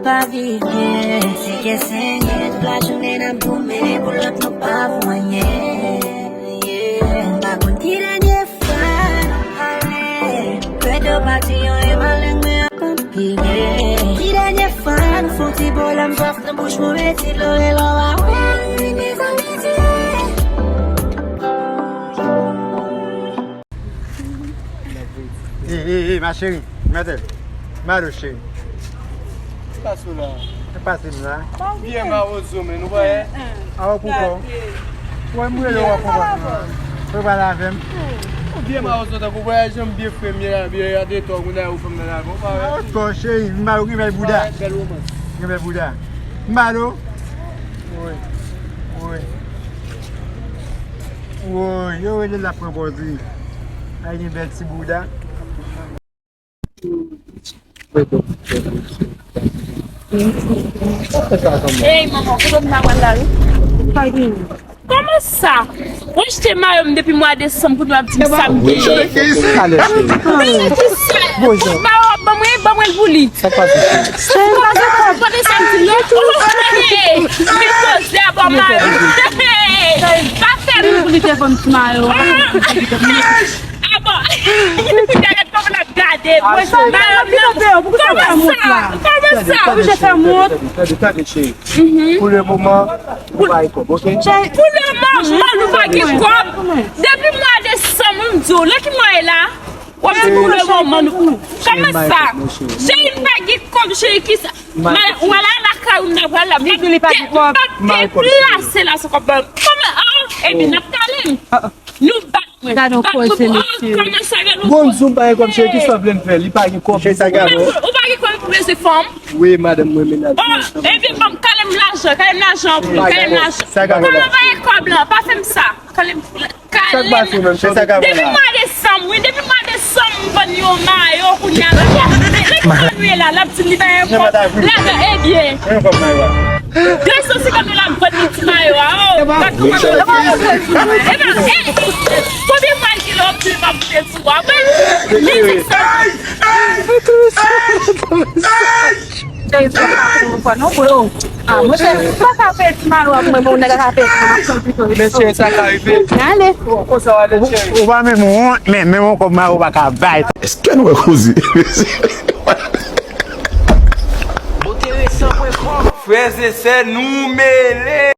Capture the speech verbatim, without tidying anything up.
Pa viv byen, se kè senyen, tout lajounen n ap goumen pou lòt nou pa pou anyen. Yeah. M pa konn ki dènye fwa n ap pale. Kwedo pati yon e maleng men ap anpile. Ki dènye fwa n fon ti pwoblèm sòf nan bouch move ti dlo e lò pa wè. Wi, mezanmi, ti. Hey, hey, hey, ma chérie, mèt. Malo, cheri. Sa sou la? Se pase m la. Vye mawozo, men, ou pa wè? Awo pou kò. Wè, m rele w ap konprann. Ou pale avè m. Ou vye mawozo tankou vwayaj, janm byen frè m ye la, byen ya de tò, kounye a ou fè m nan lagon, ou pa wè? Awo kò, cheri, m ba ou gen bèl bouda. Bèl womans. Gen bèl bouda. M ba ou. Wi. Wi. Woy, yo rele l ap pran pòz li. Ay, gen bèl ti bouda. Ey, manman, kote m ta pral la, wi? Kòman sa? Mwen achte mayo m depi mwa desanm pou nou ap di m sa m genyen. Mayo ap ban mwen, ban mwen l pou li. Sa k pase? Ou konnen sa m di non? Hey, men poze a ban mayo. Hey, pa fè m. Pou li te vann ti mayo. Ah bon. Gade, gade kòman l ap gade. Mayo m nan. Kòman sa? Kòman sa? Oblije fè m wont. Tande, tande, cheri. Pou le moman, nou pa gen kòb, ok? Pou le moman, nou pa gen kòb. Depi mwa desanm, m di w, nan ki mwa e la? W ap di pou le moman nou. Kòman sa? Cheri, m pa gen kòb, cheri, kisa? Ou wè la, lakay ou m nan pral la. M p ap deplase la san kòb. Kòman? Ebyen, n ap pale. Nou bat mwen. Bat mwen pou, kòman sa, gade yon. Bon, m di w m pa gen kòb, cheri, kisa w vle m fè? Li pa gen kòb. Ou pa gen kòb pou bezwen fanm? Wi, madanm mwen, mennaj mwen. Ebyen, ban m, kale m lajan, kale m lajan pou mwen, kale m lajan. Kòman w pa gen kòb la? Pa fè m sa. Kale m. Sa k pase menm? Se sa k ap fè la. Depi mwa desanm, wi, depi mwa desanm, m vann yon mayo kounye a la. Lè ki sa nou ye la, l ap di m li pa gen kòb. Lajan, ebyen. Mwen kòb mayo a. De san senkant dola m vann li ti mayo a. Oh, gad kòman l ap fè. Ebyen, eh, konbyen mwa l gen lè w ap di m ap fè sou w a? Mil senk san. Mesye, sa ka rive. Ale. Ou pa menm wont, men menm yon kòb mayo ou pa ka bay. Èske nou wè koze? Frè e sè, nou mele.